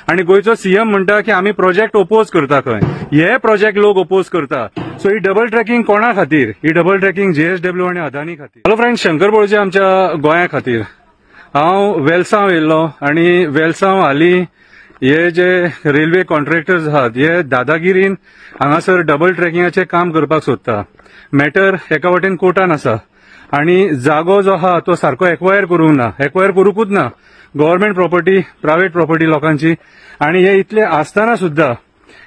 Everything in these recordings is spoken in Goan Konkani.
आनी गोंयचो सीएम म्हणटा की आमी प्रोजेक्ट ओपोज करता खंय. हे प्रोजेक्ट लोक ओपोज करता. सो ही डबल ट्रॅकिंग कोणा खातीर? ही डबल ट्रॅकिंग जेएसडब्ल्यू आनी अदानी खातीर. हॅलो फ्रेंड, शंकर बोळजे आमच्या गोंया खातीर. हांव वेलसांव येयल्लो आनी वेलसांव हालीं हे जे रेल्वे कॉन्ट्रॅक्टर्स आहात हे दादागिरीन हांगासर डबल ट्रॅकिंगाचें काम करपाक सोदता. मॅटर एका वटेन कोर्टान आसा आनी जागो जो आहा तो सारको एक्वायर करूंक ना, एक्वायर करूंकूच ना. गव्हर्मेंट प्रॉपर्टी, प्रायव्हेट प्रॉपर्टी लोकांची. आनी हे इतले आसतना सुद्दां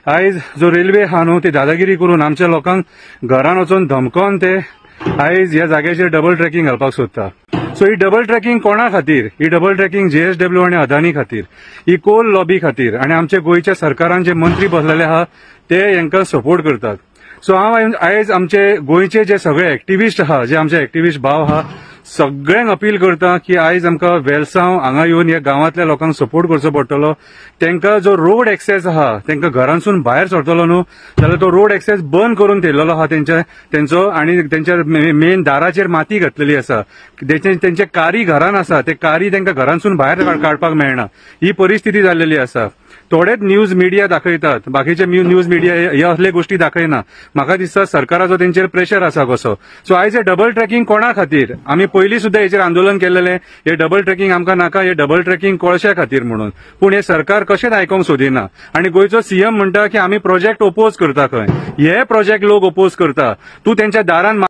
आयज जो रेल्वे आहा न्हू ती दादागिरी करून आमच्या लोकांक घरान वचून धमकोन ते आयज ह्या जाग्याचेर डबल ट्रॅकिंग घालपाक सोदता. सो ही डबल ट्रॅकिंग कोणा खातीर? ही डबल ट्रॅकिंग जेएसडब्ल्यू आनी अदानी खातीर, ही कोल लॉबी खातीर. आनी आमचे गोंयच्या सरकारान जे मंत्री बसलेले आहा ते हांकां सपोर्ट करतात. सो हांव आयज आमचे गोंयचे जे सगळे एक्टिविस्ट आहा, जे आमचे एक्टिविस्ट भाव आहा, सगळ्यांक अपील करता की आयज आमकां वेलसांव हांगा येवन ह्या गांवांतल्या लोकांक सपोर्ट करचो पडटलो. तांकां जो रोड एक्सेस आहा, तांकां घरांसून भायर सरतलो न्हू जाल्यार तो रोड एक्सेस बंद करून ठेयलेलो आहा तेंचो. आनी तेंच्या मेन दाराचेर माती घातलेली आसा. तेंचे कारी घरान आसा, ते कारी तांकां घरांसून भायर काडपाक मेळना. ही परिस्थिती जाल्लेली आसा. थोडेच न्यूज मिडिया दाखयतात, बाकीचे न्यूज मिडिया हे असले गोष्टी दाखयना. म्हाका दिसता सरकाराचो तेंचेर प्रेशर आसा कसो. सो आयज हे डबल ट्रॅकिंग कोणा खातीर? आमी पयलीं सुद्दां हेचेर आंदोलन केल्लेलें, हे डबल ट्रॅकिंग आमकां नाका, हे डबल ट्रॅकिंग कोळश्या खातीर म्हणून. पूण हे सरकार कशेंच आयकोंक सोदिना. आनी गोंयचो सीएम म्हणटा की आमी प्रोजेक्ट ओपोज करता खंय. हे प्रोजेक्ट लोक ओपोज करता. तूं तेंच्या दारान